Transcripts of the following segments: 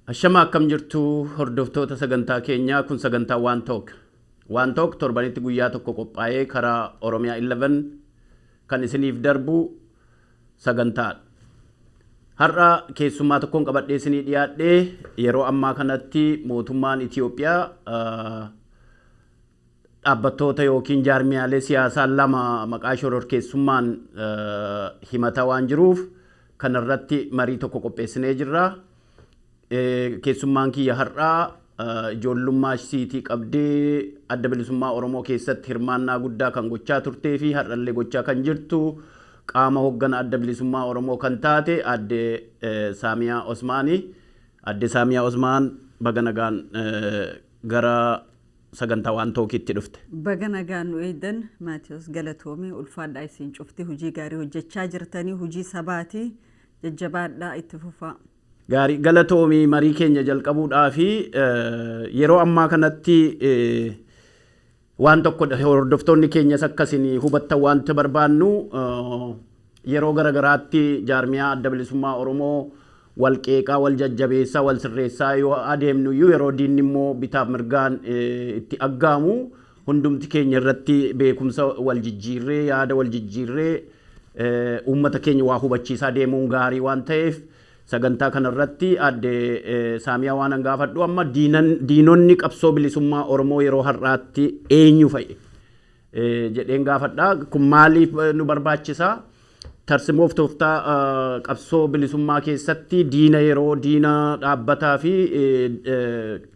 Ashama, akkam jirtu hordoftoota sagantaa keenyaa? Kun sagantaa Waan Talk. Waan Talk torbanitti guyyaa tokko qophaa'ee karaa Oromiyaa 11 kan isiniif darbu sagantaadha. Har'a keessummaa tokkoon qabadhee isinii dhiyaadhee. Yeroo ammaa kanatti mootummaan Itiyoophiyaa dhaabbattoota yookiin jaarmiyaalee siyaasaa lama maqaa shororkeessummaan himataa waan jiruuf, kanarratti marii tokko qopheessinee jirra. Keessummaan kiyya har'aa ijoollummaa isiitii qabdee Adda Bilisummaa Oromoo keessatti hirmaannaa guddaa kan gochaa turtee fi har'allee gochaa kan jirtu, qaama hoggana Adda Bilisummaa Oromoo kan taate Aadde Saamiyaa Osmaani. Aadde Saamiyaa Osmaan, baga nagaan gara sagantaa Waan Talkiitti dhufte. Baga nagaan nu eegdan, Maatiyus. Galatoomii, ulfaadhaa. Isin cufti hojii gaarii hojjechaa jirtanii, hojii sabaati, jajjabaadhaa, itti fufaa. Gaarii, galatoomii. Marii keenya jalqabuudhaa fi yeroo ammaa kanatti waan tokko hordoftoonni keenyas akkasin hubattan wanti barbaannu, yeroo garagaraatti jaarmiyaa Adda Bilisummaa Oromoo wal qeeqaa, wal jajjabeessaa, wal sirreessaa yoo adeemnu iyyuu, yeroo diinni immoo bitaaf mirgaan itti aggaamu, hundumti keenya irratti beekumsa wal jijjiirree, yaada wal jijjiirree, uummata keenya waa hubachiisaa deemuun gaarii waan ta'eef, sagantaa kanarratti Aadde Saamiyaa waan an gaafadhu, amma diinonni qabsoo bilisummaa Oromoo yeroo har'aatti eenyu fa'i jedheen gaafadha. Kun maaliif nu barbaachisa? Tarsimoof tooftaa qabsoo bilisummaa keessatti diina yeroo, diina dhaabbataa fi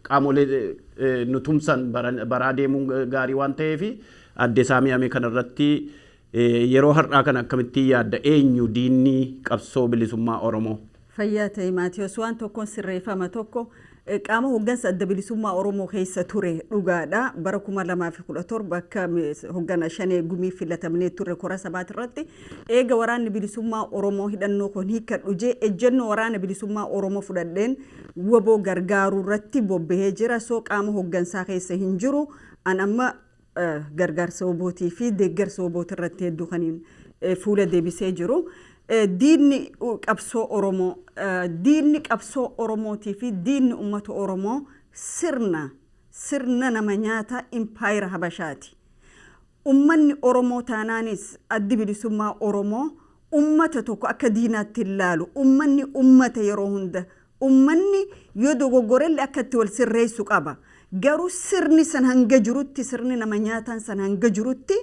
qaamolee nu tumsan baraa deemuun gaarii waan ta'eef, Aadde Saamiyaa, kanarratti yeroo har'aa kana akkamittiin yaadda? Eenyu diinni qabsoo bilisummaa Oromoo? Fayyaa ta'e, Maatiyus. Waan tokkoon sirreeffama tokko, qaama hooggansa Adda Bilisummaa Oromoo keessa ture dhugaadha. Bara 2017 akka hoggana Shanee Gumii filatamnee turre kora sabaati irratti. Eega Waraanni Bilisummaa Oromoo hidhannoo kun hiikkadhu jee, ejjennoo Waraana Bilisummaa Oromoo fudhadheen WBO gargaaruu irratti bobbahee jira. So qaama hooggansaa keessa hin jiru. An amma gargaarsa WBOtii fi deeggarsa WBOoti irratti hedduu kaniin fuula deebisee jiru. Diinni qabsoo Oromoo, diinni qabsoo Oromootii fi diinni uummata Oromoo sirna nama nyaata impaayira Habashaati. Uummanni Oromoo taanaanis Addi Bilisummaa Oromoo uummata tokko akka diinaatti hin laalu. Uummanni uummata yeroo hunda. Uummanni yoo dogoggorellee akka itti wal sirreessu qaba. Garuu sirni san hanga jirutti, sirni nama nyaataan san hanga jirutti,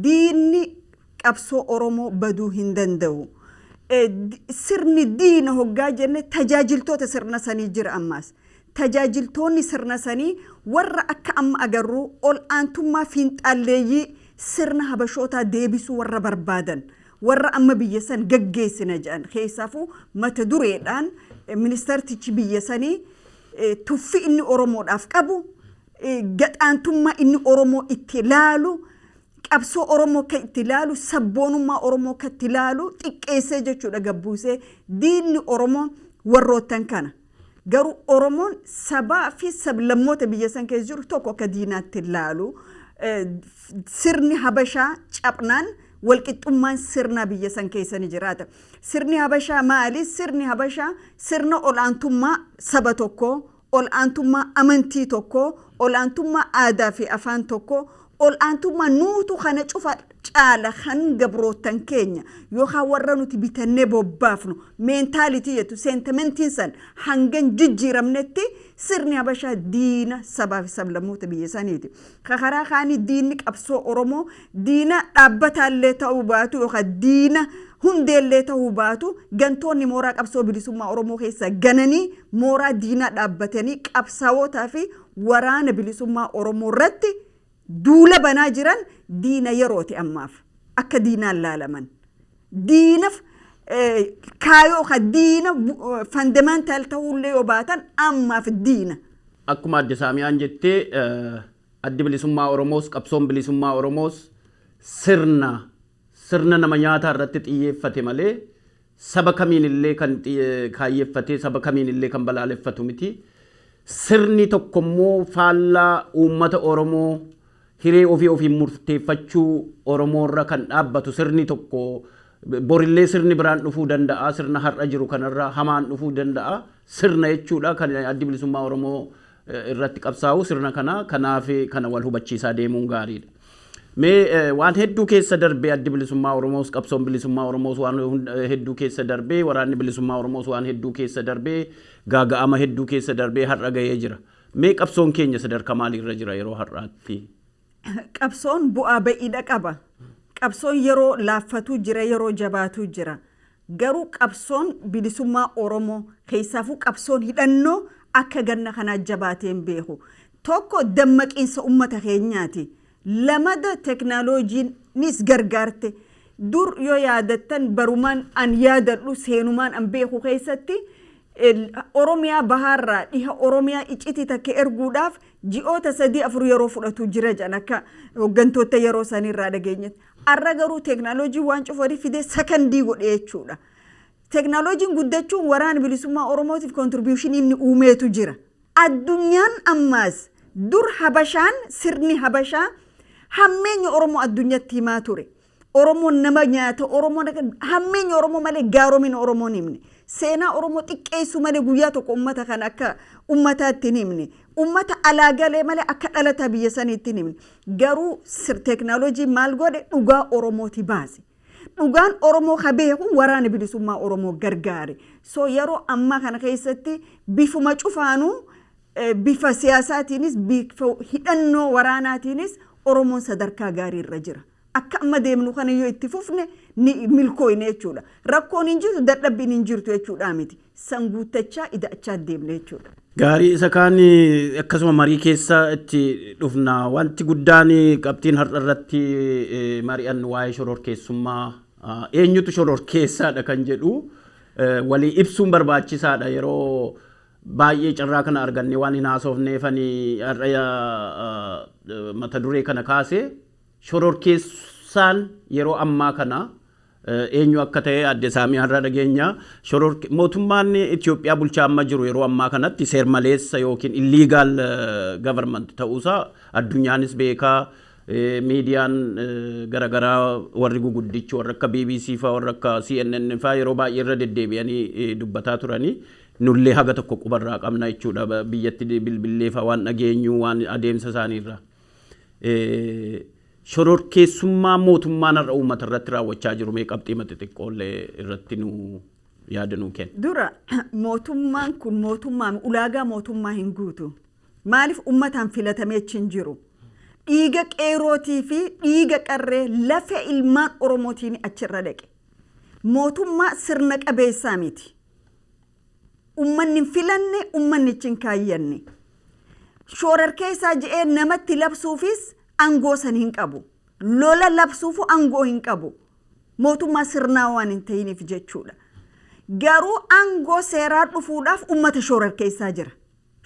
diinni qabsoo Oromoo baduu hin danda'u. Sirni diina hoggaa jenne, tajaajiltoota sirna sanii jira ammaas. Tajaajiltoonni sirna sanii warra akka amma agarru ol aantummaa fiinxaalleeyyii sirna Habashootaa deebisuu warra barbaadan, warra amma biyya san gaggeessina jedhan, keessaafuu mata dureedhaan ministeertichi biyya sanii tuffii inni Oromoodhaaf qabu, gaxaantummaa inni Oromoo itti laalu, qabsoo Oromoo akka itti ilaalu, sabboonummaa Oromoo akka itti ilaalu xiqqeessee jechuudha gabbuusee. Diinni Oromoo warroottan kana. Garuu Oromoon sabaa fi sablammoota biyya san keessa jiru tokko akka diinaatti ilaalu. Sirni Habashaa cabnaan walqixxummaan sirnaa biyya san keessa ni jiraata. Sirni Habashaa maali? Sirni Habashaa sirna ol'aantummaa saba tokkoo, ol'aantummaa amantii tokkoo, ol'aantummaa aadaa fi afaan tokkoo, ol'aantummaa nuutu kana cufa caala, kan gabroottan keenya yookaan warra nuti bitannee bobbaafnu mentality jettu, sentimentiin san hangan jijjiiramnetti sirni Habashaa diina sabaa fi sablammoota biyya saniiti. Karaa kaanii diinni qabsoo Oromoo diina dhaabbataallee ta'uu baatu yookaan diina hundeellee ta'uu baatu, gantoonni mooraa qabsoo bilisummaa Oromoo keessa gananii mooraa diinaa dhaabbatanii qabsaa'otaa fi Waraana Bilisummaa Oromoo irratti duula banaa jiran diina yerooti ammaaf akka diinaan laalaman. Diinaf kaayoo ka diina fundamental ta'uullee yoo baatan, ammaaf diina. Akkuma Adde Saamiyaan jettee, Addi Bilisummaa Oromoos qabsoon bilisummaa Oromoos Sirna nama nyaataa irratti xiyyeeffate malee saba kamiin illee kan kaayyeeffatee saba kamiin illee kan balaaleffatu miti. Sirni tokkommoo faallaa uummata Oromoo, hiree ofii ofiin murteeffachuu Oromoorra kan dhaabbatu sirni tokko borillee sirni biraan dhufuu danda'a. Sirna har'a jiru kanarra hamaan dhufuu danda'a. Sirna jechuudha kan Addi Bilisummaa Oromoo irratti qabsaa'u sirna kana. Kanaaf kana wal hubachiisaa deemuun gaariidha. Mee waan hedduu keessa darbee Addi Bilisummaa Oromoos, qabsoon bilisummaa Oromoos waan hedduu keessa darbee, waraanni bilisummaa Oromoos waan hedduu keessa darbee, gaaga'ama hedduu keessa darbee har'a gahee jira. Mee qabsoon keenya sadarkaa maaliirra jira yeroo har'aatti? Qabsoon bu'aa ba'iidha qaba. Qabsoon yeroo laaffatu jira, yeroo jabaatu jira. Garuu qabsoon bilisummaa Oromoo, keessaafuu qabsoon hidhannoo, akka ganna kanaa jabaatee hin beeku. Tokko dammaqiinsa uummata keenyaati. Lamada teknooloojiinis gargaarte. Dur yoo yaadattan, barumaan an yaadadhu, seenumaan an beeku keessatti, Oromiyaa bahaarraa dhiha Oromiyaa icitii takka erguudhaaf ji'oota 3 4 yeroo fudhatu jira jedhan akka hooggantoota yeroo sanirraa dhageenyetti. Har'a garuu teknooloojii waan cufa fidee sakandii godhe jechuudha. Teknooloojiin guddachuun waraana bilisummaa Oromootiif contribution inni uumeetu jira. Addunyaan ammaas dur Habashaan, sirni Habashaa hammeenya Oromoo addunyatti himaa ture. Oromoon nama nyaata, Oromoon hammeenya Oromoo malee gaaromina Oromoon himne. Seenaa Oromoo xiqqeessuu malee guyyaa tokko uummata kana akka uummataatti hin himne. Uummata alaa galee malee akka dhalataa biyya saniitti hin himne. Garuu teknoolojii maal godhe? Dhugaa Oromooti baase. Dhugaan Oromoo ka beeku waraana bilisummaa Oromoo gargaare. So yeroo ammaa kana keessatti bifuma cufaanuu, bifa siyaasaatiinis bifa hidhannoo waraanaatiinis, Oromoon sadarkaa gaarii irra jira. Akka amma deemnu kana yoo itti fufne ni milkooyne jechuudha. Rakkoon hin jirtu, dadhabbiin hin jirtu jechuudha miti. San guuttachaa ida'achaa deemne jechuudha. Gaarii, isa kaan akkasuma marii keessa itti dhufna. Wanti guddaan qabxiin har'a irratti mari'annu waa'ee shororkeessummaa, eenyutu shororkeessaadha kan jedhu walii ibsuun barbaachisaadha. Yeroo baay'ee carraa kana arganne waan hin haasofneefani har'a mata duree kana kaase. Shororkeessaan yeroo ammaa kana eenyu akka ta'e adde Saamii har'a dhageenya. Mootummaan Itoophiyaa bulchaa amma jiru yeroo ammaa kanatti seer-maleessa yookiin illegal government ta'uusaa addunyaanis beekaa. Miidiyaan garaagaraa warri guguddichi, warra akka BBC faa, warra akka CNN faa, yeroo baay'ee irra deddeebi'anii dubbataa turanii, nullee haga tokko qubarraa qabna jechuudha, biyyatti bilbillee faa waan dhageenyu, waan adeemsa isaaniirraa. Shororkeessummaa mootummaan har'a uummata irratti raawwachaa jiru mee qabxii xixiqqoollee irratti nu yaada nuu kenna. Dura mootummaan kun mootummaa ulaagaa mootummaa hin guutu. Maaliif? Uummataan filatamee achi hin jiru. Dhiiga qeerootii fi dhiiga qarree, lafee ilmaan Oromootiin achirra dhaqe. Mootummaa sirna qabeessaa miti. Uummanni hin filanne, uummanni achi hin kaayyanne. Shororkeessaa je'ee namatti labsuufis aangoo san hin qabu. Lola labsuufu aangoo hin qabu. Mootummaa sirnaa waan hin ta'iniif jechuudha. Garuu aangoo seeraa dhufuudhaaf uummata shororkeessaa jira.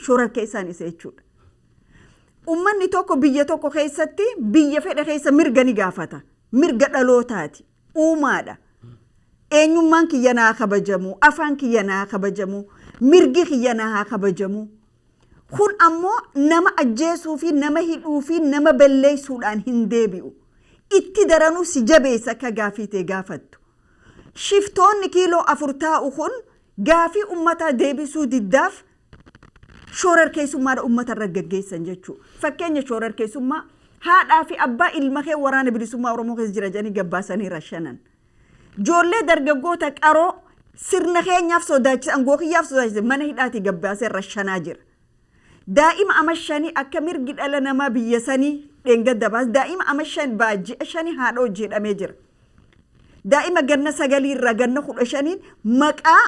Shororkeessaan isa jechuudha. Uummanni tokko biyya tokko keessatti, biyya fedhe keessa mirga ni gaafata. Mirga dhalootaati. Uumaadha. Eenyummaan kiyya naa kabajamu, afaan kiyya naa kabajamu, mirgi kiyya naa haa kabajamu. Kun ammoo nama ajjeesuu fi nama hidhuu fi nama balleessuudhaan hin deebi'u. Itti daranuu si jabeessa akka gaafii ta'e gaafattu. Shiftoonni kiiloo 4 taa'u kun gaafii uummataa deebisuu diddaaf shororkeessummaadha uummata irra gaggeessan jechuudha. Fakkeenya shororkeessummaa, haadhaa fi abbaa ilma kee waraana bilisummaa Oromoo keessa jira jedhanii gabbaasanii rashanan. Ijoollee dargaggoota qaroo sirna keenyaaf sodaachisa, aangoo kiyyaaf sodaachisa, mana hidhaatii gabbaasee rashanaa jira. Daa'ima ama 5, akka mirgi dhala namaa biyya sanii dheengadda baas, daa'ima ama 5 ji'a 5 haadha hojii hidhamee jira. Daa'ima ganna 9 irraa ganna 15n maqaa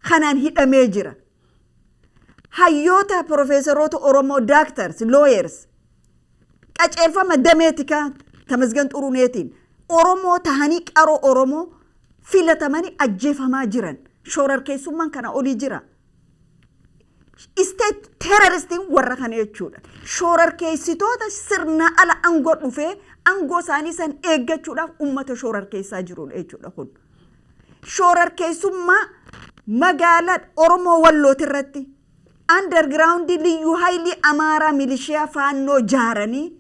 kanaan hidhamee jira. Hayyoota, profeesaroota Oromoo, doctors, lawyers, qaceelfama dameetikaa Tamasgan Xuruneetiin Oromoo tahanii qaroo Oromoo filatamanii ajjeefamaa jiran. Shororkeessummaan kana olii jira. State terroristiin warra kana jechuudha. Shororkeessitoota sirna ala aangoo dhufee Aangoo isaanii san eeggachuudhaaf uummata shoorarkeessaa jirudha jechuudha kun. Shoorarkeessummaa magaalaa Oromoo Wallooti irratti underground liyyuu haayilii Amaaraa, milishiyaa Faannoo jaaranii,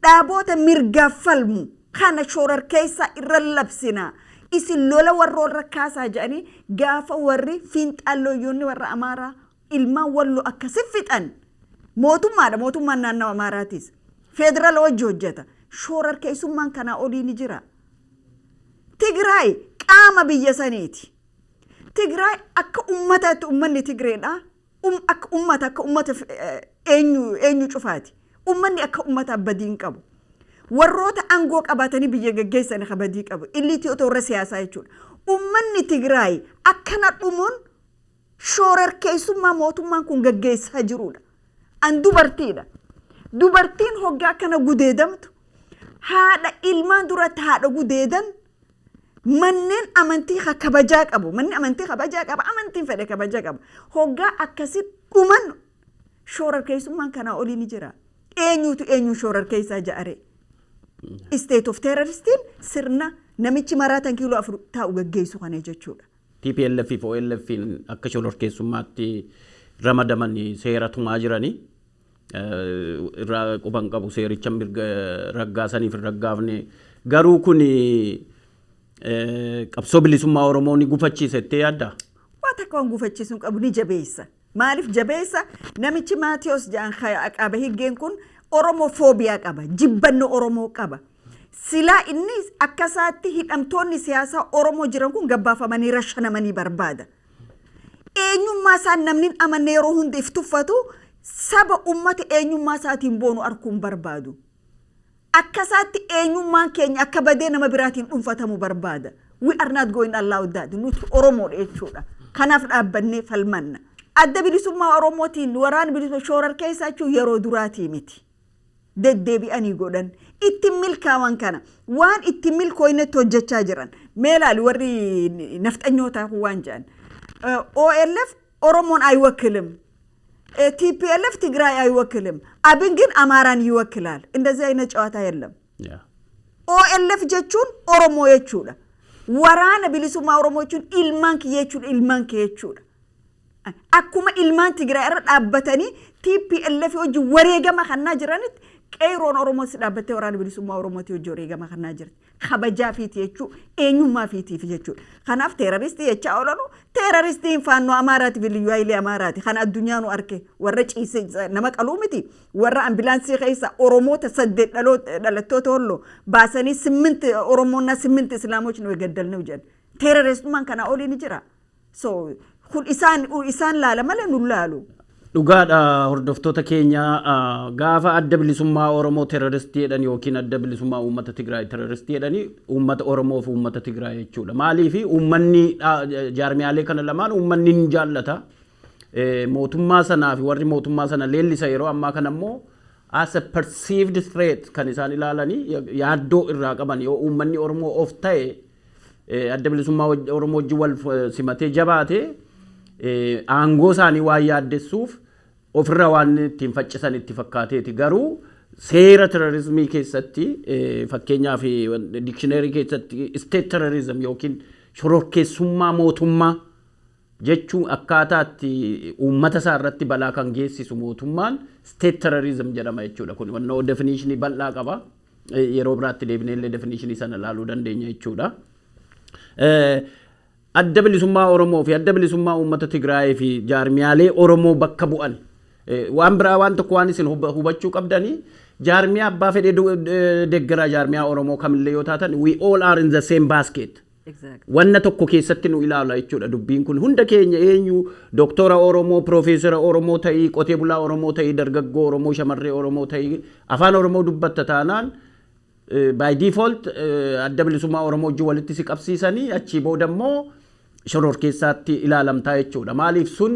dhaaboota mirgaaf falmu kana shoorarkeessaa irra labsina. Isin lola warra kaasaa jedhanii, gaafa warri fiinxaalloyyoonni warra Amaaraa ilmaan Walloo akkasi fixan, mootummaadha. Mootummaan naannawa Amaaraatis federaala wajji hojjeta. Shoorarkeessummaan kanaa olii ni jira. Tigraay qaama biyya saniiti. Tigraay akka ummataatti, ummanni Tigreedha. Akka ummata, akka ummata eenyu eenyu cufaati. Ummanni akka ummataa badii hin qabu. Warroota aangoo qabaatanii biyya gaggeessan ka badii qabu. Illiitii otoo warra siyaasaa jechuudha. Ummanni Tigraay akkana dhumuun shoorarkeessummaa mootummaan kun gaggeessaa jirudha. An dubartiidha. Dubartiin hoggaa akkana gudeedamtu, haadha ilmaan duratti haadha gudeedan, manneen amantii ka kabajaa qabu, manni amantii kabajaa qaba, amantiin fedhe kabajaa qaba, hoggaa akkasi dhuman, shoorarkeessummaan kanaa olii ni jira. Eenyutu eenyu shoorarkeessaa ja'are? State of terroristiin sirna namichi maraatan kiiloo 4 taa'u gaggeessu kana jechuudha. TPLF fi OLF akka shororkeessummaatti ramadaman seera tumaa jiranii. Irraa quban qabu, seericha mirga raggaasaniif hin raggaafne. Garuu kun qabsoo bilisummaa Oromoo ni gufachiisa jettee yaaddaa? Waa takka waan gufachiisuu hin qabu, ni jabeessa. Maaliif jabeessa? Namichi Maatiyos jedhan qaba higgeen kun Oromoo phobia qaba. Jibbannoo Oromoo qaba. Silaa inni akka isaatti hidhamtoonni siyaasaa Oromoo jiran kun gabbaafamanii rashanamanii barbaada. Eenyummaa isaan namni hin amanne, yeroo hunda if tuffatu, saba ummata eenyummaa isaatiin boonu arguun barbaadu. Akka isaatti eenyummaan keenya akka badee nama biraatiin dhuunfatamu barbaada. We are not going allow that. Nuti Oromoodha jechuudha. Kanaaf dhaabbannee falmanna. Adda Bilisummaa Oromootiin waraana bilisummaa shoorarkeessaa jechuun yeroo duraatii miti. Deddeebi'anii godhan. Itti milkaa'an kana waan itti milkooynetti hojjechaa jiran. Mee ilaali, warri nafxanyootaa kun waan jedhan. OLF ኦሮሞን አይወክልም፣ TPLF ትግራይ አይወክልም፣ አብን ግን አማራን ይወክላል። እንደዚህ አይነት ጨዋታ የለም። OLF jechuun Oromoo jechuudha. Waraana Bilisummaa Oromoo jechuun ilmaan kiyya jechuudha, ilmaan kee jechuudha. Akkuma ilmaan Tigraay irra dhaabbatanii TPLF wajjin wareegama kannaa jiranitti, qeeroon Oromoos dhaabbattee Waraana Bilisummaa Oromootii wajjin wareegama kannaa jirti. Kabajaa fiiti jechuu, eenyummaa fiitiif jechuudha. Kanaaf terroristii jechaa oolanu, terroristiin Faannoo Amaaraati fi Liyyuu Hayilee Amaaraati. Kan addunyaa nu arke warra ciise nama qaluu miti. Warra ambulaansii keessa Oromoota saddeet dhalattoota Walloo baasanii ስምንት ኦሮሞና ስምንት እስላሞች ነው የገደልነው jedhan. Terroristummaan kanaa olii ni jira. So kun isaan laala malee nu laalu. Dhugaadha. Hordoftoota keenya, gaafa Adda Bilisummaa Oromoo terroristii jedhan yookiin Adda Bilisummaa Uummata Tigraay terroristii jedhani, uummata Oromoo fi uummata Tigraay jechuudha. Maaliif? Uummanni jaarmiyaalee kana lamaan uummanni ni jaallata. Mootummaa sanaa fi warri mootummaa sana leellisa yeroo ammaa kana immoo as a perceived threat kan isaan ilaalanii, yaaddoo irraa qaban, yoo uummanni Oromoo of ta'e, Adda Bilisummaa Oromoo wajjin wal simatee jabaate, aangoo isaanii waan yaaddessuuf ofirra waan ittiin faccisan itti fakkaateeti. Garuu seera terrorismii keessatti, fakkeenyaaf dictionary keessatti, state terrorism yookiin shororkeessummaa mootummaa jechuun akkaataa itti uummata isaa irratti balaa kan geessisu mootummaan state terrorism jedhama jechuudha. Kun wannoo definitionii bal'aa qaba. Yeroo biraatti deebinee illee definitionii sana ilaaluu dandeenya jechuudha. Adda Bilisummaa Oromoo fi Adda Bilisummaa Uummata Tigraayii fi jaarmiyaalee Oromoo bakka bu'an, waan biraa waan tokko waan isin hubachuu qabdanii, jaarmiyaa abbaa fedhee deeggaraa jaarmiyaa Oromoo kamillee yoo taatan, we all are in the same basket. Wanna tokko keessatti nu ilaala jechuudha dubbiin kun hunda keenya. Eenyu doktora Oromoo, piroofeesara Oromoo ta'ii, qotee bulaa Oromoo ta'ii, dargaggoo Oromoo, shamarree Oromoo ta'ii, afaan Oromoo dubbatta taanaan, by default Adda Bilisummaa Oromoo wajjin walitti si qabsiisanii, achii booda immoo shororkeessaatti ilaalamtaa jechuudha. Maaliif? Sun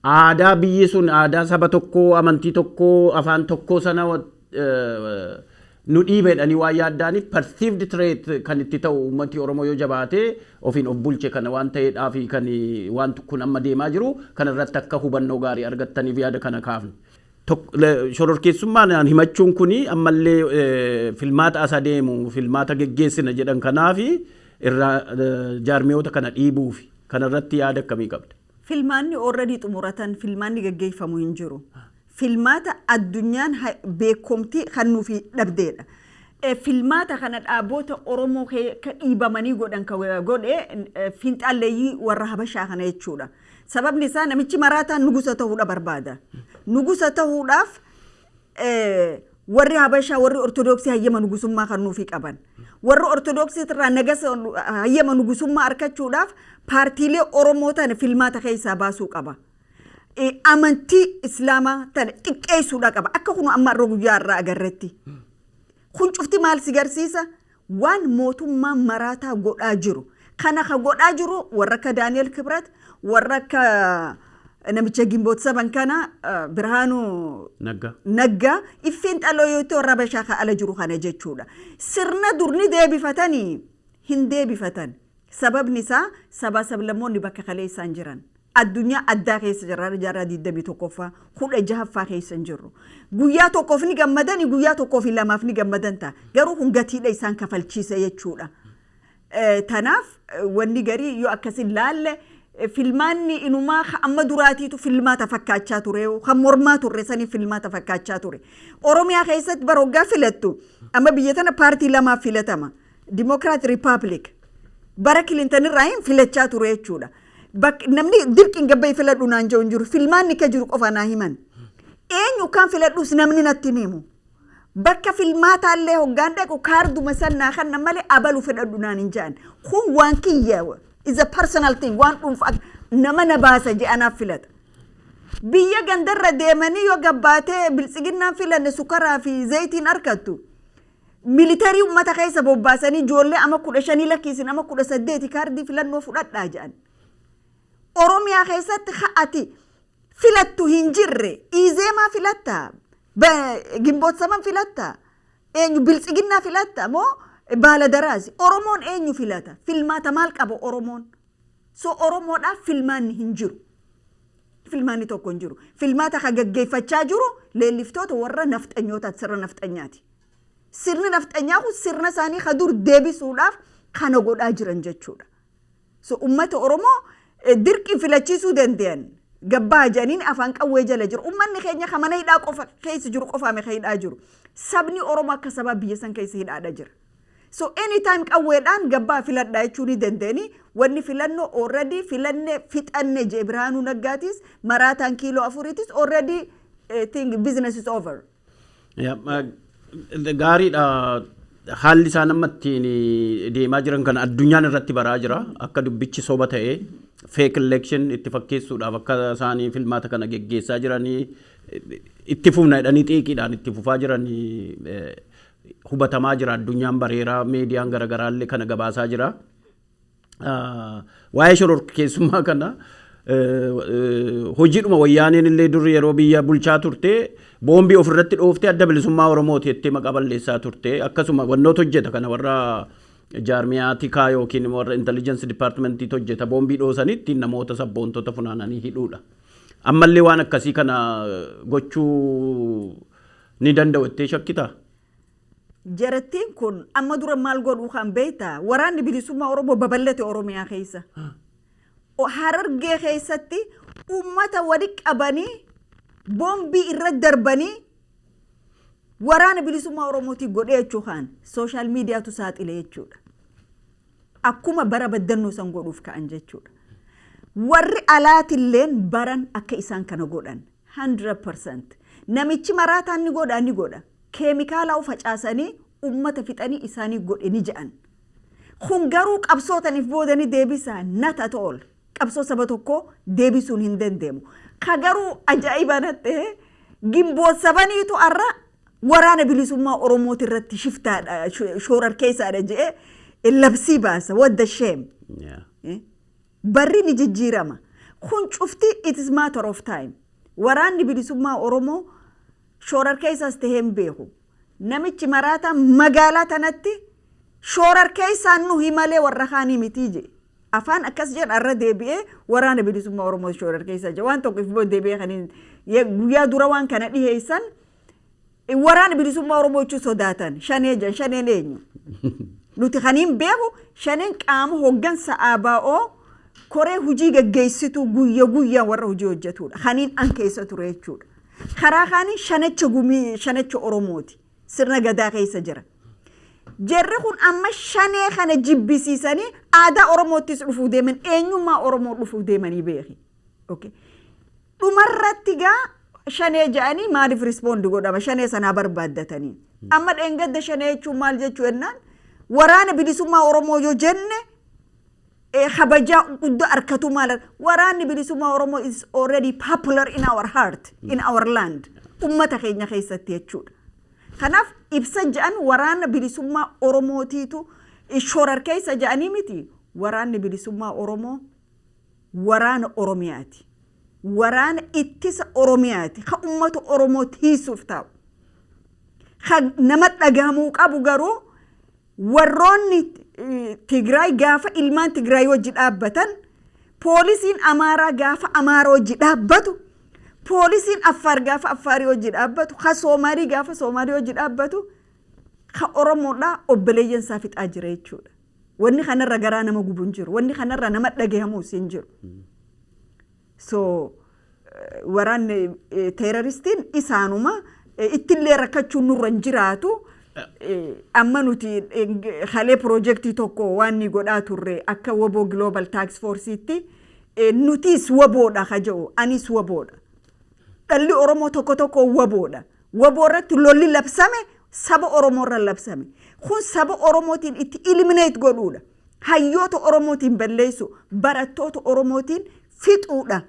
aadaa biyyi sun aadaa saba tokkoo, amantii tokkoo, afaan tokkoo sana nu dhiibeedhanii waan yaaddaaniif, perceived threat kan itti ta'u uummati Oromoo yoo jabaate ofiin of bulche kana waan ta'eedhaaf kan waan kun amma deemaa jiru kana irratti akka hubannoo gaarii argattaniif yaada kana kaafne. Shororkeessummaan himachuun kuni ammallee filmaata as adeemu, filmaata geggeessina jedhan kanaafi irraa jaarmiyoota kana dhiibuufi kanarratti yaada akkamii qabda? Filmaanni already xumuratan, filmaanni gaggeeffamu hin jiru. Filmaata addunyaan beekomtii kan nuufi dhabdeedha. Filmaata kana dhaabota Oromoo ka dhiibamanii godhan ka godhe finxaalleeyyii warra Habashaa kana jechuudha. Sababni isaa namichi maraataan nugusa ta'uudha barbaada. Nugusa ta'uudhaaf warri Habashaa, warri Ortodoksii hayyama nugusummaa kan nuufi qaban. Warri Ortodoksii irraa nagasa hayyama nugusummaa argachuudhaaf paartiilee Oromoo tana filmaata keessaa baasuu qaba. Amantii Islaamaa tana xiqqeessuudha qaba. Akka kun amma irra guyyaa irraa agarretti. Kun cufti maal si garsiisa? Waan mootummaan maraataa godhaa jiru. Kana ka godhaa jiru warra akka Daani'el Kibrat, warra akka namicha Gimboot saban kana, Birhaanuu Naggaa. Naggaa iffiin xaloo yoo ta'u warra Habashaa ka ala jiru kana jechuudha. Sirna dur ni deebifatanii hin deebifatan. Sababni isaa sabaa sablammoonni bakka kalee isaan jiran. Addunyaa addaa keessa jirra, jaarraa 21ffaa 16ffaa keessa hin jirru. Guyyaa tokkoof ni gammadani, guyyaa tokkoo fi lamaaf ni gammadan ta'a. Garuu kun gatiidha isaan kafalchiisa jechuudha. Tanaaf wanni garii yoo akkasin laalle, filmaanni inumaa amma duraatiitu filmaata fakkaachaa ture, kan mormaa turre sanii filmaata fakkaachaa ture. Oromiyaa keessatti bara hoggaa filattu, amma biyya tana paartii lamaaf filatama. Democrat, Republic. Bara Clinton irraa hin filachaa ture jechuudha. Namni dirqiin gabbayii filadhu naan jedhu hin jiru. Filmaanni akka jiru qofa naa himan. Eenyu kan filadhus namni natti hin himu. Bakka filmaataallee hoggaan dhaqu kaarduma san naa kanna malee abalu fedhadhu naan hin jedhan. Kun waan kiyya, is a personal thing, waan dhuunfaa nama na baasa je'anaaf filata. Biyya gandarra deemanii yoo gabbaatee Biltsiginnaan filanne sukaraa fi zayitiin argattu. Militarii uummata keessa bobbaasanii ijoollee ama 15 lakkiisin ama 18 kaardii filannoo fudhadhaa jedhan. Oromiyaa keessatti ati filattu hin jirre. Izeemaa filatta, Gimboot saban filatta, eenyu Biltsiginnaa filatta moo baala daraasi? Oromoon eenyu filata? Filmaata maal qaba Oromoon? So Oromoodhaaf filmaanni hin jiru. Filmaanni tokko hin jiru. Filmaata kan gaggeeffachaa jiru leelliftoota warra nafxanyootaati, sirna nafxanyaati. Sirni nafxanyaa kun sirna isaanii ka dur deebisuudhaaf kana godhaa jiran jechuudha. So ummata Oromoo dirqii filachiisuu danda'an gabbaa jedhaniin afaan qawwee jala jiru. Ummanni keenya ka mana hidhaa qofa keessa jiru qofaame ka hidhaa jiru. Sabni Oromoo akka sabaa biyya san keessa hidhaadha jira. So anytime qawweedhaan gabbaa filadhaa jechuu ni danda'anii. Wanni filannoo already filanne fixanne jee Birhaanuu Naggaatis, maraataan kiiloo afuriitis already think business is over. Gaariidha. Haalli isaan amma ittiin deemaa jiran kana addunyaan irratti baraa jira. Akka dubbichi soba ta'e, fake election itti fakkeessuudhaaf akka isaanii filmaata kana geggeessaa jiranii, itti fufna jedhanii xiiqiidhaan itti fufaa jiranii hubatamaa jira. Addunyaan bareeraa, miidiyaan garaagaraallee kana gabaasaa jira. Waa'ee shororkeessummaa kana hojiidhuma Wayyaaneen illee dur yeroo biyya bulchaa turte boombii ofirratti dhooftee Adda Bilisummaa Oromooti jettee maqaa balleessaa turte. Akkasuma wannoota hojjeta kana warra jaarmiyaa tikaa yookiin warra intelligence departmentiitu hojjeta, boombii dhoosanii ittiin namoota sabboontota funaananii hidhuudha. Ammallee waan akkasii kana gochuu ni danda'u jettee shakkitaa? Jarattiin kun amma dura maal godhuu kan beektaa? Waraanni Bilisummaa Oromoo babal'ate Oromiyaa keessa. Harargee keessatti uummata wali qabanii boombii irra darbanii Waraana Bilisummaa Oromootii godhee jechuu kaan social mediatu saaxile jechuudha. Akkuma bara baddannoo san godhuuf ka'an jechuudha. Warri alaatilleen baran akka isaan kana godhan 100%. Namichi maraataan ni godha, ni godha. Keemikaala facaasanii ummata fixanii isaanii godhe ni je'an. Kun garuu qabsootaniif booda ni deebisa? Not at all. Qabsoo saba tokkoo deebisuun hin danda'amu. Ka garuu ajaa'iba natti ta'e, Gimboot sabaniitu har'a Waraana Bilisummaa Oromooti irratti shiftaadha, shoorar keessaadha je'ee labsii baasa. What the shame. Barri ni jijjiirama. Kun cufti it is matter of time. Waraanni Bilisummaa Oromoo shoorar keessaas tahee hin beeku. Namichi maraataa magaalaa tanatti shoorar keessaan nuhi malee warra kaanii mitii jedhe. Afaan akkas jedha, irra deebi'ee Waraana Bilisummaa Oromoo shoorar keessa jira. Waan tokko if deebi'ee kan hin Guyyaa dura waan kana dhiheessan Waraana Bilisummaa Oromoo jechuu sodaatan. Shanee jedhan. Shaneen eenyu? Nuti kaniin beeku shaneen qaama hoggansa ABO koree hojii gaggeessituu guyya guyyaan warra hojii hojjetudha. Kaniin an keessa ture jechuudha. Karaa kaaniin Shanacha Gumii, Shanacha Oromooti. Sirna Gadaa keessa jira. Jarri kun amma Shanee kana jibbisiisanii aadaa Oromoottis dhufuu deeman, eenyummaa Oromoo dhufuu deemanii beeki. Okay. Dhumarratti gaa Shanee jedhanii maaliif respond godhama? Shanee sanaa barbaaddatanii. Amma dheengadda Shanee jechuun maal jechuu jennaan, Waraana Bilisummaa Oromoo yoo jenne kabajaa guddaa harkatu. Maal, Waraanni Bilisummaa Oromoo is already popular in our heart, in our land, ummata keenya keessatti jechuudha. Kanaaf ibsa jedhan Waraana Bilisummaa Oromootiitu shororkeessa jedhanii miti. Waraanni Bilisummaa Oromoo waraana Oromiyaati. Waraana ittisa Oromiyaati. Ka ummata Oromoo tiisuuf taa'u. Ka nama dhagahamuu qabu garuu, warroonni Tigraay gaafa ilmaan Tigraay wajji dhaabbatan, poolisiin Amaaraa gaafa Amaara wajji dhaabbatu, poolisiin Affaar gaafa Affaarii wajji dhaabbatu, ka Soomaalii gaafa Soomaalii wajji dhaabbatu, ka Oromoodhaa obboleeyyan isaa fixaa jira jechuudha. Wanni kanarra garaa nama gubu hin jiru. Wanni kanarra nama dhagahamuus hin jiru. So waraanni terroristiin isaanuma ittillee rakkachuun nurra hin jiraatu. Amma nuti halee piroojeektii tokko waan ni godhaa turre akka WBO Global Task Force'itti, nutis WBOdha ka jedhu, anis WBOdha. Dhalli Oromoo tokko tokko WBOdha. WBO irratti lolli labsame saba Oromoo irra labsame. Kun saba Oromootiin itti eliminate godhuudha. Hayyoota Oromootiin balleessu, barattoota Oromootiin fixuudha.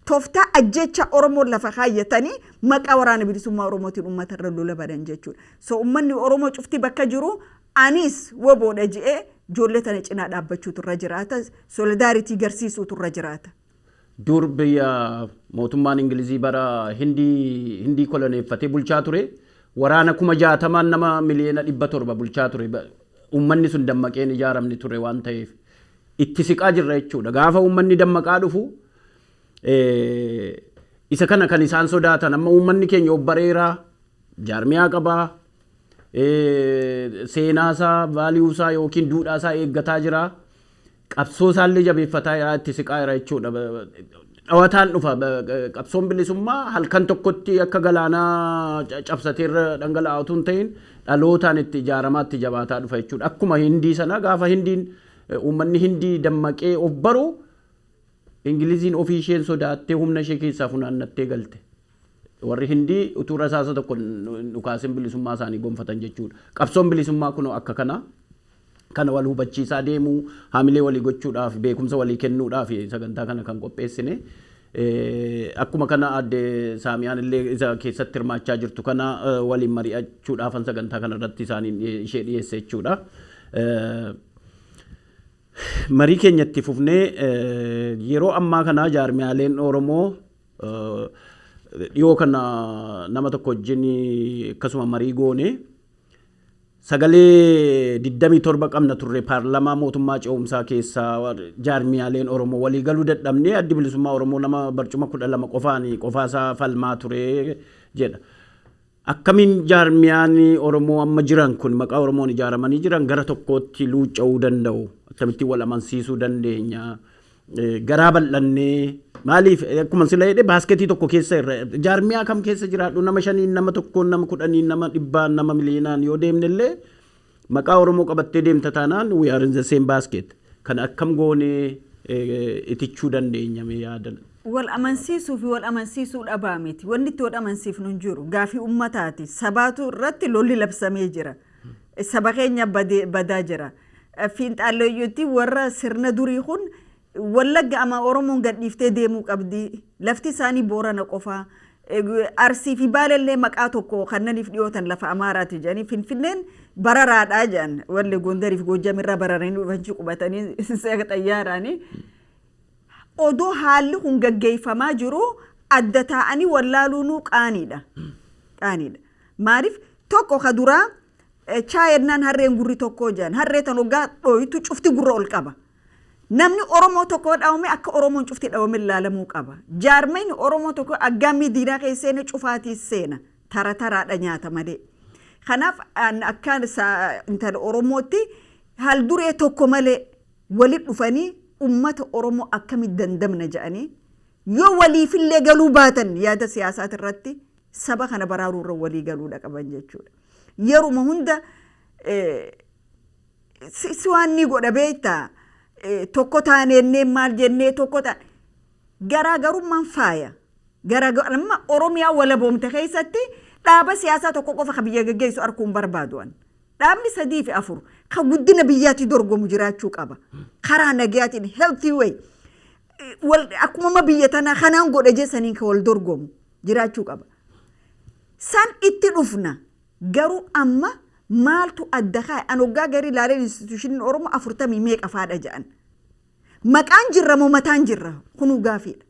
Tooftaa ajjecha Oromoo lafa kaayyatanii maqaa Waraana Bilisummaa Oromootiin uummata irra lola badan jechuudha. So uummanni Oromoo cufti bakka jiru anis WBOdha je'ee ijoollee tana cinaa dhaabbachuutu irra jiraata. Solidarity garsiisuutu irra jiraata. Dur biyya mootummaan Ingilizii bara Hindii koloneeffatee bulchaa ture. Waraana 60,000n nama 700,000,000 bulchaa ture. Uummanni sun dammaqeen ijaaramni ture waan ta'eef. Itti siqaa jirra jechuudha. Gaafa uummanni dammaqaa dhufu, isa kana kan isaan sodaatan, amma uummanni keenya obbareeraa, jaarmiyaa qabaa, seenaasaa, valuesaa yookiin duudhaasaa eeggataa jira. Qabsoo isaallee jabeeffataa jira, itti siqaa jira jechuudha. Dhawataan dhufa. Qabsoon bilisummaa halkan tokkotti akka galaanaa cabsatee irra dhangala'aa otoo hin ta'in, dhalootaan itti ijaaramaa, itti jabaataa dhufa jechuudha. Akkuma Hindii sana, gaafa Hindiin, uummanni Hindii dammaqee of baru, Ingiliziin ofii isheen sodaattee humna ishee keessaa funaannattee galte. Warri Hindii utuu rasaasa tokko dhukaasin bilisummaa isaanii gonfatan jechuudha. Qabsoon bilisummaa kunoo akka kana kana wal hubachiisaa deemuu, haamilee walii gochuudhaaf, beekumsa walii kennuudhaaf sagantaa kana kan qopheessine. Akkuma kana aadde Saamiyaan illee isa keessatti hirmaachaa jirtu kana waliin mari'achuudhaafan sagantaa kana irratti isaaniin ishee dhiyeesse jechuudha. Marii keenya itti fufnee, yeroo ammaa kana jaarmiyaaleen Oromoo, dhiyoo kana nama tokko wajjin akkasuma marii goone, sagalee 27 qabna turre paarlamaa mootummaa ce'umsaa keessaa, jaarmiyaaleen Oromoo walii galuu dadhabnee, Addi Bilisummaa Oromoo nama barcuma 12 qofaan qofaasaa falmaa ture jedha. Akkamiin jaarmiyaan Oromoo amma jiran kun, maqaa Oromoon ijaaramanii jiran, gara tokkootti luucca'uu danda'u? Akkamittiin wal amansiisuu dandeenya? Garaa bal'annee, maaliif, akkuma sila jedhe, basketii tokko keessa irra jaarmiyaa kam keessa jiraadhu, nama shaniin, nama tokkoon, nama 10n, nama dhibbaan, nama miliyoonaan yoo deemne illee, maqaa Oromoo qabattee deemta taanaan, we are in the same basket. Kan akkam goonee itichuu dandeenya, mee yaadan? Wal amansiisuu fi wal amansiisuu dhabaa miti. Wanni itti wal amansiifnu hin jiru. Gaafii ummataati. Sabaatu irratti lolli labsamee jira. Saba keenya badaa jira. Fiinxaalleeyyotti warra sirna durii kun Wallagga ama Oromoon gadhiiftee deemuu qabdi. Lafti isaanii Boorana qofaa. Arsii fi Baalellee maqaa tokko kannaniif dhiyootan lafa Amaaraati jedhanii, Finfinneen bararaadhaa jedhan. Walli Gondariif Goojjamirraa bararanii dhufanii qubatanii xayyaaraanii. Odoo haalli kun gaggeeffamaa jiru adda taa'anii wallaaluunuu qaaniidha. Qaaniidha. Maaliif, tokko ka duraa chaayennaan harreen gurri tokkoo jedhan, harree tan hoggaa dhooytu cufti gurra ol qaba. Namni Oromoo tokko dhawame akka Oromoon cufti dhawame ilaalamuu qaba. Jaarmeen Oromoo tokko aggaammii diinaa keessa seene cufaatii seena. Tara taraadha nyaata malee. Kanaaf akka intala Oromootti haal duree tokko malee walit dhufanii ummata Oromoo akkamitti dandamna jedhanii, yoo waliifillee galuu baatan, yaada siyaasaati irratti saba kana baraaruu irra walii galuudha qaban jechuudha. Yeruma hunda si waan ni godha beektaa, tokko taaneennee maal jennee tokko taane, garaagarummaan faaya. Garaagarummaa Oromiyaa walaboomte keessatti dhaaba siyaasaa tokko qofa ka biyya geggeessu arguun barbaadu. Dhaabni sadii fi afur ka guddina biyyaatti dorgomu jiraachuu qaba. Karaa nagayaatiin, healthy way. Akkuma biyya tanaa kanaan godhe jeessaniin ka wal dorgomu jiraachuu qaba. San itti dhufna, garuu amma maaltu adda kaa'e? An hoggaa garii ilaaleen institutioniin Oromoo 40 meeqa faadha jedhan. Maqaan jirra moo mataan jirra? Kunuu gaafiidha.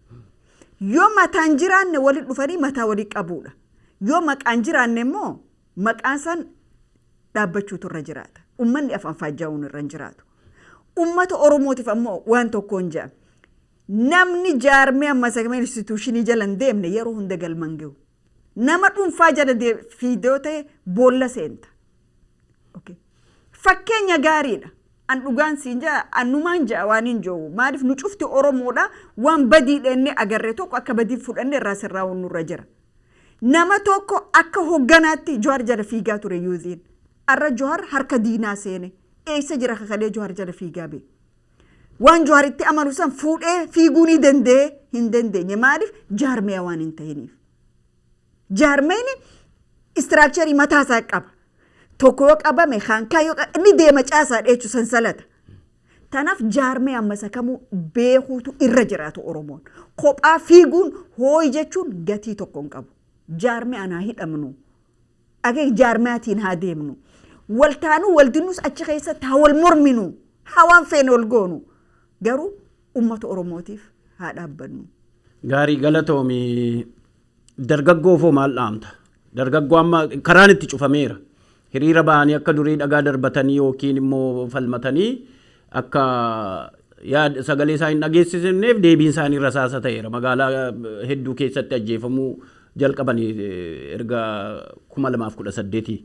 Yoo mataan jiraanne walitti dhufanii mataa walii qabuudha. Yoo maqaan jiraanne immoo maqaan san dhaabbachuutu irra jiraata. Uummanni afaan faajjaa'uun irra hin jiraatu. Uummata Oromootiif ammoo waan tokkoon jedha. Namni jaarmee amma sagamee institutionii jala hin deemne yeroo hunda galman gahu. Nama dhuunfaa jala fiidoo ta'e boolla seenta. Fakkeenya gaariidha. An dhugaan siin jaa, annumaan jaa waan hin jiru. Maaliif, nu cufti Oromoodha, waan badii dheennee agarree tokko akka badii fudhanne irraa sirraa nurra jira. Nama tokko akka hogganaatti Jawaar jala fiigaa ture youthiin. Arra Jawaar harka diinaa seene. Eessa jira kakalee Jawaar jala fiigaa bee? Waan Jawaaritti amanu san fuudhee fiiguu ni danda'e? Hin dandeenye. Maaliif? Jaarmiyaa waan hin tahiniif. Jaarmeen structurii mataa isaa qaba. Tokko yoo qabame kaankaa yoo inni deema caasaa dheechu sansalata. Tanaaf jaarmee ammas kamuu beekuutu irra jiraatu Oromoon. Kophaa fiiguun hooyi jechuun gatii tokko hin qabu. Jaarmee anaa hidhamnu. Akeek jaarmaatiin haa deemnu. Waltaanuu waldinnus achi keessatti haa wal morminu. Haa waan feene wal goonu. Garuu uummata Oromootiif haa dhaabbannu. Gaarii, galatoomi. Dargaggoofoo maal dhaamta? Dargaggoo amma karaan itti cufameera. Hiriira ba'anii akka durii dhagaa darbatanii yookiin immoo falmatanii akka yaada sagalee isaa hin dhageessisneef deebiin isaanii rasaasa ta'eera. Magaalaa hedduu keessatti ajjeefamuu jalqabanii erga 2018.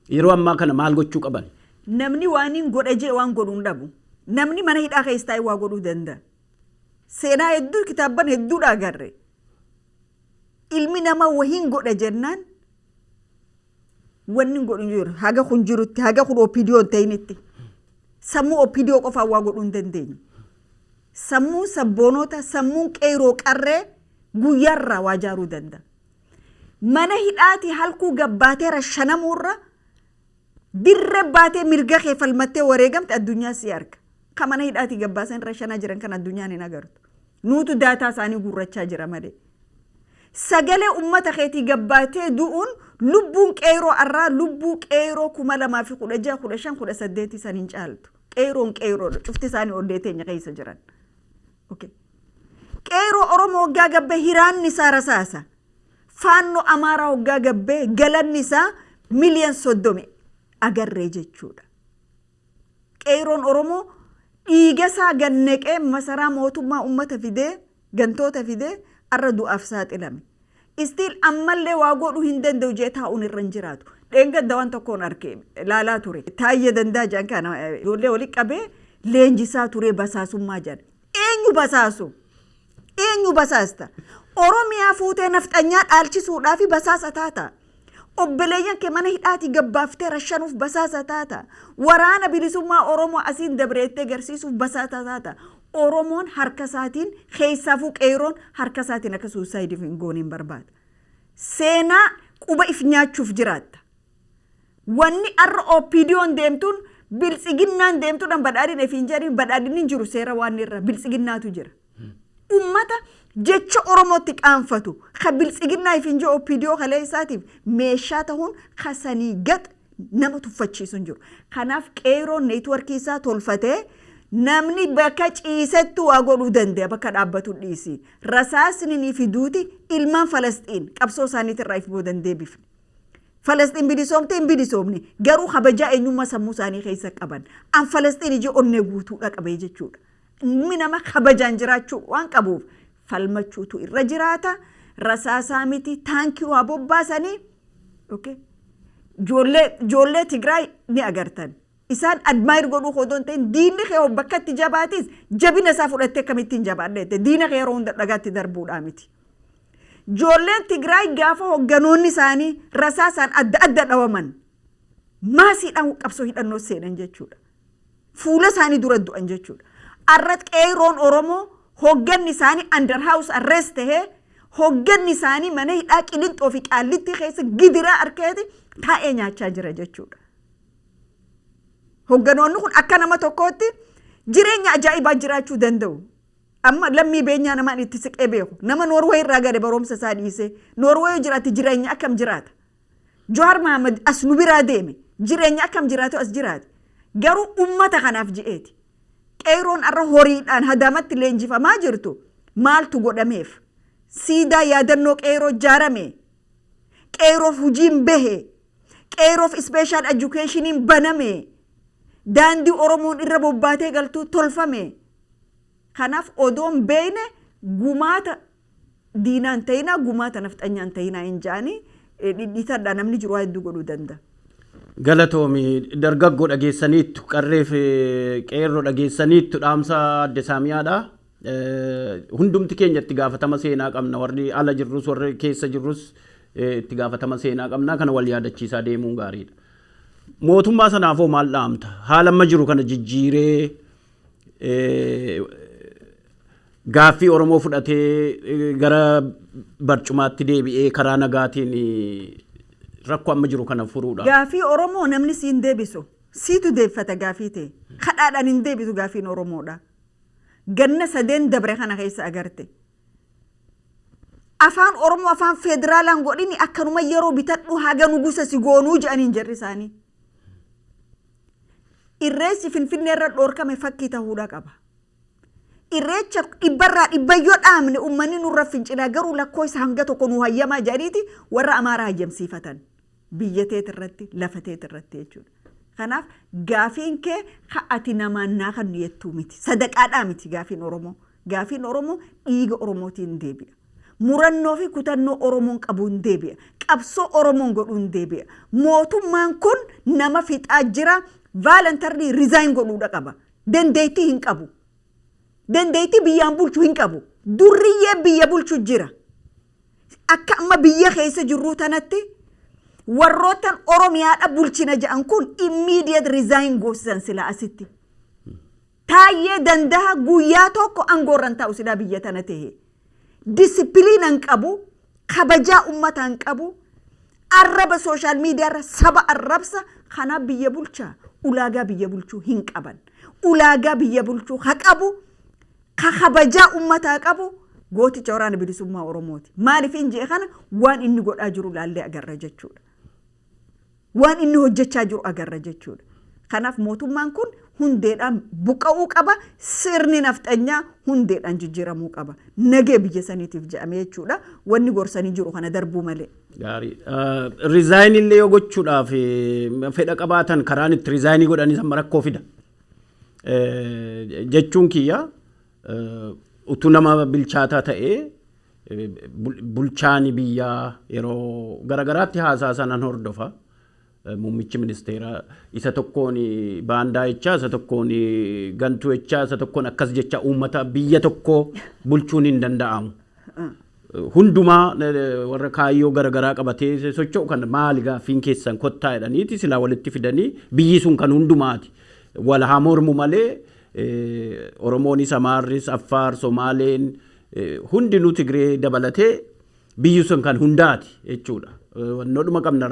Yeroo ammaa kana maal gochuu qaban? Namni waan hin godha jee waan godhuu hin dhabu. Namni mana hidhaa keessa taa'ee waa godhuu danda'a. Seenaa hedduu, kitaabban hedduudha agarre. Ilmi namaa wahiin godha jennaan wanni hin godhu hin jiru. Haga kun jirutti, haga kun OPDO hin ta'initti. Sammuu OPDO qofaan waa godhuu hin dandeenyu. Sammuun sabboonoota, sammuun qeeroo qarree guyyaarraa waa ijaaruu danda'a. Mana hidhaatii halkuu gabbaatee rashanamuurra dirree baatee mirga kee falmattee wareegamte addunyaa si arga. Ka mana hidhaatii gabbaasan rashanaa jiran kan addunyaan hin agartu. Nuutu daataa isaanii guurrachaa jira malee. Sagalee uummata keetii gabbaatee du'uun, lubbuun qeeroo arraa lubbuu qeeroo 2016, 15, 18 san hin caaltu. Qeeroon qeeroodha. Cufti isaanii onnee teenya keessa jiran. Qeeroo Oromoo waggaa gabbee hiraanni isaa rasaasa. Faannoo Amaaraa waggaa gabbee galanni isaa miliyan 30 agarree jechuudha. Qeeroon Oromoo dhiiga isaa ganneqee masaraa mootummaa uummata fidee, gantoota fidee arra du'aaf saaxilame. Still ammallee waa godhuu hin danda'u jee taa'uun irra hin jiraatu. Dheengadda waan tokkoon arge, laalaa ture. Taayyee Dandaa jedhan kana ijoollee walitti qabee leenjisaa ture, basaasummaa jedhan. Eenyu basaasu? Eenyu basaasta? Oromiyaa fuutee nafxanyaa dhaalchisuudhaaf basaasa taata. Obboleeyyan kee mana hidhaatii gabbaaftee rashanuuf basaasa taata. Waraana Bilisummaa Oromoo asiin dabreettee garsiisuuf basaasa taata. Oromoon harka isaatiin, keessaafuu qeeroon harka isaatiin akka suicideiif hin goone hin barbaada. Seenaa quba if nyaachuuf jiraatta. Wanni arra OPDO'n deemtuun, biltsiginnaan deemtuudhaan, badhaadhina ifiin jedhin, badhaadhinni hin jiru, seera waan irra biltsiginnaatu jira. Ummata jecha Oromootti qaanfatu ka biltsiginnaa ifiin jiru OPDO kalee isaatiif meeshaa ta'uun kasanii gad nama tuffachiisu hin jiru. Kanaaf qeeroon networkii isaa tolfatee namni bakka ciisettu waa godhuu danda'a, bakka dhaabbatu dhiisi. Rasaasni ni fiduuti ilmaan Falasxiin qabsoo isaaniitirraa if boodan deebifne. Falasxiin bilisoomte hin bilisoomne, garuu kabajaa eenyummaa sammuu isaanii keessa qaban. An Falasxiin iji onnee guutuudha qabee jechuudha. Ilmi nama kabajaan jiraachuu waan qabuuf falmachuutu irra jiraata. Rasaasaa miti, taankii waa bobbaasanii. Okay. Ijoollee Tigraay ni agartan. Isaan admire godhuu odoo hin ta'in, diinni kee bakka itti jabaatis jabina isaa fudhattee akkamittiin jabaadha jette, diina kee yeroo hunda dhagaatti darbuudhaa miti. Ijoolleen Tigraay gaafa hogganoonni isaanii rasaasaan adda adda dhawaman, maasiidhaan qabsoo hidhannoo seenan jechuudha. Fuula isaanii dura du'an jechuudha. Arra qeeroon Oromoo hogganni isaanii under house arrest tahee, hogganni isaanii mana hidhaa Qilinxoo fi Qaallittii keessa gidiraa arkeeti taa'ee nyaachaa jira jechuudha. Hogganoonni kun akka nama tokkootti jireenya ajaa'ibaa jiraachuu danda'u. Amma Lammii Beenyaa namaan itti siqee beeku. Nama Noorwee irraa gade, barumsa isaa dhiisee. Noorwee jiraate, jireenya akkam jiraata? Jawaar Mahamad as nu biraa deeme. Jireenya akkam jiraatu as jiraate? Garuu ummata kanaaf ji'eeti. Qeeroon arra horiidhaan Hadaamatti leenjifamaa jirtu maaltu godhameef? Siidaa yaadannoo qeeroo ijaarame. Qeeroof hojiin bahe. Qeeroof special educationiin baname. Daandii Oromoon irra bobbaatee galtuu tolfame. Kanaaf odoon beeyne gumaata diinaan ta'inaa, gumaata nafxanyaan ta'inaa hin ja'anii dhidhiitadhaa, namni jiru waa hedduu godhuu danda'a. Galatoomi. Dargaggoo dhageessaniittu, qarreef qeerroo dhageessaniittu, dhaamsa adde Saamiyaadha. Hundumti keenya itti gaafatama seenaa qabna, warri ala jirrus warri keessa jirrus itti gaafatama seenaa qabna, kana wal yaadachiisaa deemuun gaariidha. Mootummaa sanaafoo maal dhaamta? Haala amma jiru kana jijjiiree gaaffii Oromoo fudhatee gara barcumaatti deebi'ee karaa nagaatiin rakkoo amma jiru kana furuudha. Gaafii Oromoo namni siin deebisu. Siitu deeffata gaafii ta'e. Kadhaadhaan hin deebisu gaafiin Oromoodha. Ganna sadeen dabre kana keessa agarte. Afaan Oromoo afaan federaalaan godhini, akkanuma yeroo bitadhu haga nugusa si goonuu jedhaniin jarri isaanii. Irreessi Finfinnee irra dhoorkame fakkii ta'uudha qaba. Irreecha dhibbarraa dhibbayyoo dhaabne, uummanni nurra fincilaa, garuu lakkoofsa hanga tokko nu hayyamaa jedhaniiti warra Amaaraa hayyamsiifatan. Biyya teet irratti, lafa teet irratti jechuudha. Kanaaf gaafiin kee ka ati namaan naa kan jettuu miti. Sadaqaadhaa miti gaafiin Oromoo. Gaafiin Oromoo dhiiga Oromootiin deebi'a. Murannoo fi kutannoo Oromoon qabuun deebi'a. Qabsoo Oromoon godhuun deebi'a. Mootummaan kun nama fixaa jira. Voluntarily resign godhuudha qaba. Dandeettii hin qabu. Dandeettii biyyaan bulchu hin qabu. Durriyyee biyya bulchu jira. Akka amma biyya keessa jirru tanatti warrootan Oromiyaadha bulchina jedhan kun immediate resign goosisan sila asitti. Taayyee Danda'a guyyaa tokko aangoorran taa'u silaa biyya tana ta'e. Discipline hin qabu, kabajaa uummataa hin qabu, arraba social media irra saba arrabsa, kanaaf biyya bulchaa ulaagaa biyya bulchuu hin qaban. Ulaagaa biyya bulchuu ha qabu, ka kabajaa uummataa qabu gooticha Waraana Bilisummaa Oromooti. Maaliif hin jee kana waan inni godhaa jiru laallee agarra jechuudha. Waan inni hojjechaa jiru agarra jechuudha. Kanaaf mootummaan kun hundeedhaan buqqa'uu qaba. Sirni nafxanyaa hundeedhaan jijjiiramuu qaba. Nagee biyya saniitiif jedhamee jechuudha. Wanni gorsanii jiru kana darbuu malee. Gaarii. Resign illee yoo gochuudhaaf fedha qabaatan, karaan itti resign godhanis amma rakkoo fida. Jechuun kiyya, utuu nama bilchaataa ta'ee bulchaani biyyaa yeroo garagaraatti haasaa sanan hordofa. Muummichi ministeeraa isa tokkoon baandaa jechaa, isa tokkoon gantuu jechaa, isa tokkoon akkas jecha uummata biyya tokkoo bulchuun hin danda'amu. Hundumaa warra kaayyoo garagaraa qabatee socho'u kan maali gaaffiin keessan, kottaa jedhaniiti silaa walitti fidanii, biyyi sun kan hundumaati. Wal haa mormu malee Oromoonis, Amaarris, Affaar, Somaaleen hundinuu, Tigree dabalatee, biyyi sun kan hundaati jechuudha. Wannoodhuma qabna,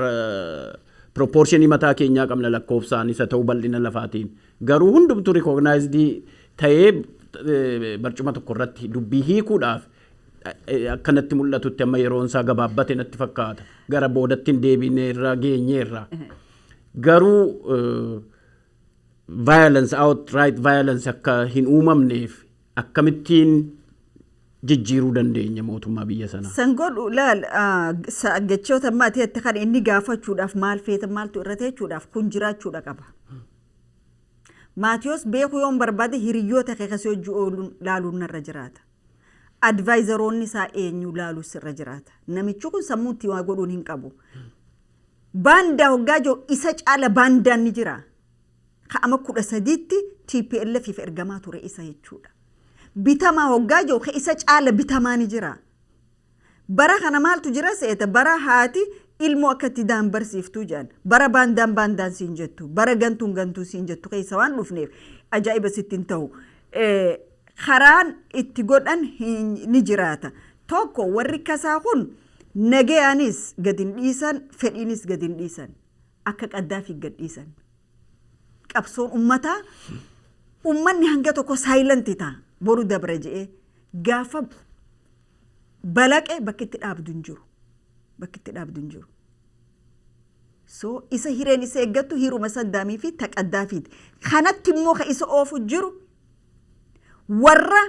proportion mataa keenyaa qabna, lakkoofsaan isa ta'uu bal'ina lafaatiin. Garuu hundumtuu recognized ta'ee barcuma tokko irratti dubbii hiikuudhaaf akkanatti mul'atutti amma yeroon isaa gabaabbate natti fakkaata. Gara boodatti hin deebineerra geenyeerra. Garuu violence, outright violence akka hin uumamneef akkamittiin jijjiiruu dandeenya mootummaa biyya sanaa? San godhu laal, jechoota ammaati itti kan inni gaafachuudhaaf maal feeta, maaltu irra jechuudhaaf kun jiraachuudha qaba. Maatiyos beekuu yoon barbaade, hiriyoota kee kasii hojii ooluun laaluun narra jiraata. Advisoroonni isaa eenyu laaluu sirra jiraata. Namichi kun sammuu itti waa godhuun hin qabu. Baandaa hoggaa jiru isa caala baandaan ni jira. Ka'ama 13tti TPLF ergamaa ture isa jechuudha. Bitamaa hoggaa jiru ka isa caala bitamaa ni jira. Bara kana maaltu jira seeta? Bara haati ilmoo akka itti daan barsiiftuu jedhan. Bara baandaan baandaan siin jettu. Bara gantuun gantuu siin jettu keessa waan dhufneef ajaa'iba sitti hin ta'u. Karaan itti godhan ni jiraata. Tokko, warri kasaa kun nagayaanis gad hin dhiisan, fedhiinis gad hin dhiisan. Akka Qaddaafii gad dhiisan. Qabsoon ummataa, ummanni hanga tokko silent ta'a. Boru dabra je'ee gaafa balaqe bakki itti dhaabdu hin jiru. Bakki itti dhaabdu hin jiru. So isa hireen isa eeggattu hiruma Saddaamii fi Taqaddaafiiti. Kanatti immoo ka isa oofu jiru warra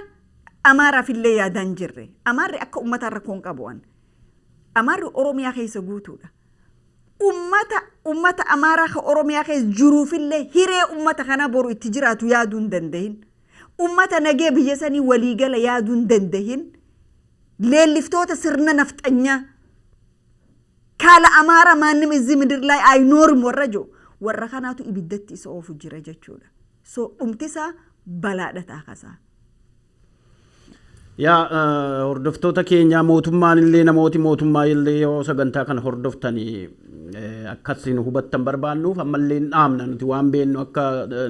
Amaaraaf illee yaadaa hin jirre. Amaarri akka uummataa rakkoo hin qabu. Amaarri Oromiyaa keessa guutuudha. Ummata Amaaraa ka Oromiyaa keessa jiruufillee hiree ummata kanaa boru itti jiraatu yaaduu hin dandahin. Ummata nagee biyya sanii waliigala yaaduu hin dandahin. Leelliftoota sirna nafxanyaa ካለ አማራ ማንም እዚህ ምድር ላይ አይኖርም warra jiru, warra kanaatu ibiddatti isa oofu jira jechuudha. So dhumti isaa balaadha taakasaa. Yaa hordoftoota keenya, mootummaan illee, namooti mootummaa illee yoo sagantaa kana hordoftanii akkasin hubattan barbaannuuf ammallee hin dhaamna. Nuti waan beennu akka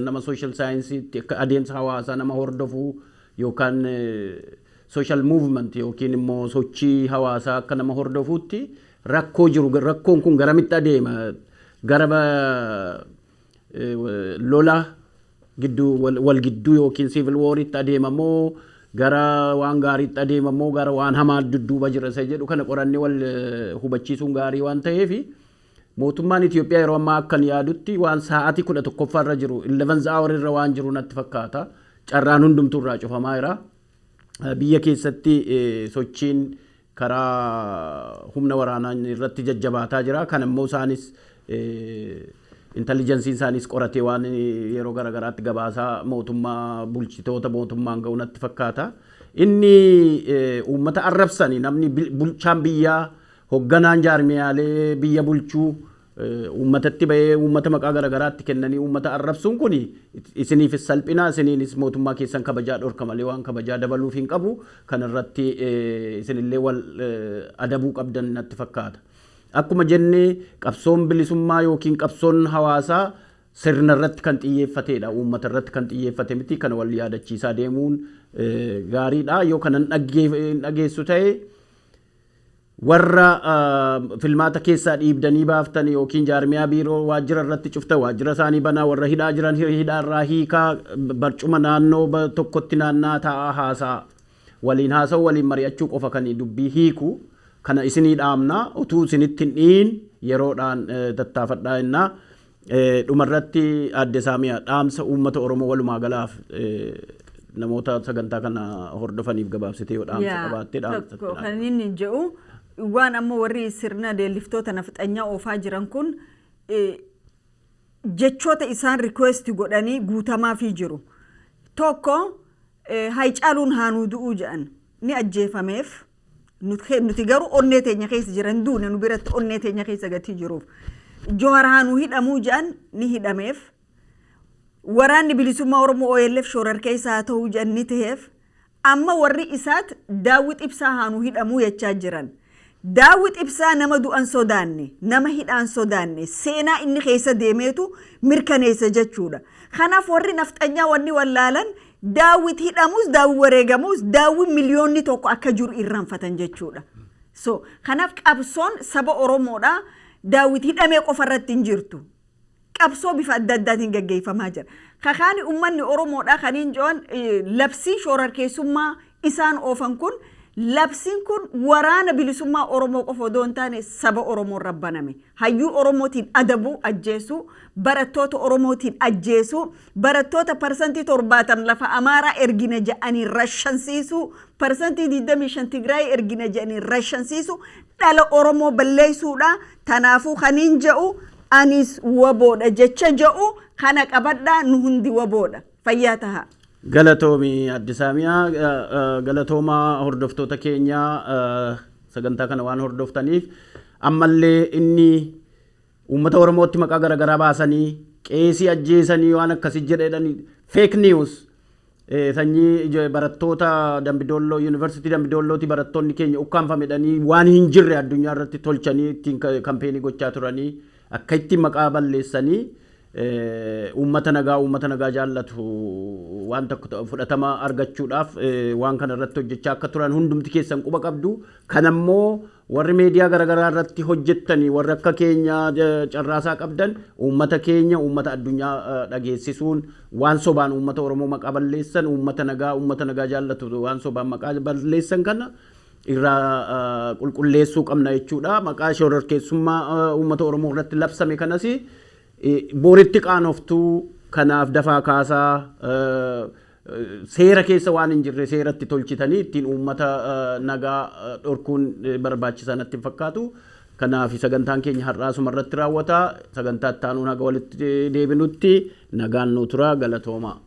nama social scienceiitti, akka adeemsa hawaasaa nama hordofuu yookaan social movement yookiin immoo sochii hawaasaa akka nama hordofuutti, rakkoo jiru, rakkoon kun garamitti adeema, gara lola gidduu wal gidduu yookiin civil waritti adeema moo gara waan gaariitti adeema moo gara waan hamaa dudduuba jira isa jedhu kana qorannee wal hubachiisuun gaarii waan ta'eef, mootummaan Itoophiyaa yeroo ammaa akkan yaadutti waan sa'aatii 11ffaa irra jiru, 11th hour irra waan jiru natti fakkaata. Carraan hundumtuu irraa cufamaa jira. Biyya keessatti sochiin karaa humna waraanaa irratti jajjabaataa jira. Kan immoo isaanis intelligenceiin isaanis qoratee waan yeroo garaagaraatti gabaasaa mootummaa bulchitoota mootummaan ga'u natti fakkaata. Inni uummata arrabsani, namni bulchaan biyyaa, hogganaan jaarmiyaalee biyya bulchuu uummatatti bahee uummata maqaa garaagaraatti kennanii uummata arrabsuun kun isiniifis salphina, isiniinis mootummaa keessan kabajaa dhorka malee waan kabajaa dabaluuf hin qabu. Kanarratti isinillee wal adabuu qabdan natti fakkaata. Akkuma jennee, qabsoon bilisummaa yookiin qabsoon hawaasaa sirna irratti kan xiyyeeffatedha. Uummata irratti kan xiyyeeffate miti. Kana wal yaadachiisaa deemuun gaariidha. Yoo kanan dhageessu ta'e, warra filmaata keessaa dhiibdanii baaftan yookiin jaarmiyaa biiroo waajjira irratti cuftan, waajjira isaanii banaa, warra hidhaa jiran hidhaa irraa hiikaa, barcuma naannoo tokkotti naannaa taa'aa haasaa, waliin haasa'u, waliin mari'achuu qofa kan dubbii hiiku. Kana isinii dhaamna, utuu isinitti hin dhiin yeroodhaan tattaafadhaa jennaa. Dhumarratti, Aadde Saamiyaa, dhaamsa uummata Oromoo walumaa galaaf, namoota sagantaa kana hordofaniif gabaabsitee yoo dhaamsa qabaattee dhaamsa. Tokko kan inni jedhu, waan amma warri sirna leelliftoota nafxanyaa oofaa jiran kun jechoota isaan request godhanii guutamaafii jiru. Tokko, Haayicaaluun haanuu du'uu jedhan, ni ajjeefameef. Nuti garuu onnee teenya keessa jiran duune, nu biratti onnee teenya keessa gatii jiruuf. Johaar haanuu hidhamuu jedhan, ni hidhameef. Waraanni Bilisummaa Oromoo OLF shoorar keessaa haa ta'uu jedhan, ni taheef. Amma warri isaat Daawwit Ibsaa haanuu hidhamuu jechaa jiran. Daawwit Ibsaa nama du'an sodaanne, nama hidhaan sodaanne, seenaa inni keessa deemeetu mirkaneessa jechuudha. Kanaaf warri nafxanyaa wanni wallaalan, Daawwit hidhamus, Daawwit wareegamus, Daawwit 1 miliyoonni akka jiru irraanfatan jechuudha. So kanaaf qabsoon saba Oromoodha Daawwit hidhamee qofa irratti hin jirtu. Qabsoo bifa adda addaatiin gaggeeffamaa jira. Kakaani uummanni Oromoodha kan hin jiran, labsii shororkeessummaa isaan oofan kun, labsiin kun waraana Bilisummaa Oromoo qofa odoo hin taane saba Oromoo irra baname. Hayyuu Oromootiin adabuu, ajjeesuu, barattoota Oromootiin ajjeesuu, barattoota 70% lafa Amaaraa ergina jedhanii rashansiisuu, 25% Tigraay ergina jedhanii rashansiisuu, dhala Oromoo balleessuudha. Tanaafuu kaniin jedhu, anis WBOdha jecha jedhu. Kana qabadhaa, nu hundi WBOdha. Fayyaa taha. Galatoomi Addisaamiyaa, galatoomaa hordoftoota keenyaa sagantaa kana waan hordoftaniif. Ammallee inni uummata Oromootti maqaa garaagaraa baasanii, qeesii ajjeesanii, waan akkasii jedhanii, fake news, sanyii barattoota Dambidoolloo, Yuunivarsiitii Dambidoollootti barattoonni keenya ukkaanfamedhanii, waan hin jirre addunyaa irratti tolchanii ittiin campaign gochaa turanii, akka ittiin maqaa balleessanii uummata nagaa jaallatu waan tokko fudhatama argachuudhaaf waan kana irratti hojjechaa akka turan hundumti keessan quba qabdu. Kanammoo warri meediyaa garaagaraa irratti hojjettanii, warri akka keenya carraasaa qabdan, uummata keenya, uummata addunyaa dhageessisuun, waan sobaan uummata Oromoo maqaa balleessan, uummata nagaa jaallatu waan sobaan maqaa balleessan kana irraa qulqulleessuu qabna jechuudha. Maqaa shororkeessummaa uummata Oromoo irratti labsame kanas booritti qaanoftuu, kanaaf dafaa kaasaa, seera keessa waan hin jirre seeratti tolchitanii ittiin uummata nagaa dhorkuun barbaachisaa natti hin fakkaatu. Kanaaf sagantaan keenya har'aa asuma irratti raawwata. Sagantaa itti aanuun haga walitti deebinutti nagaan nu tura, galatoomaa.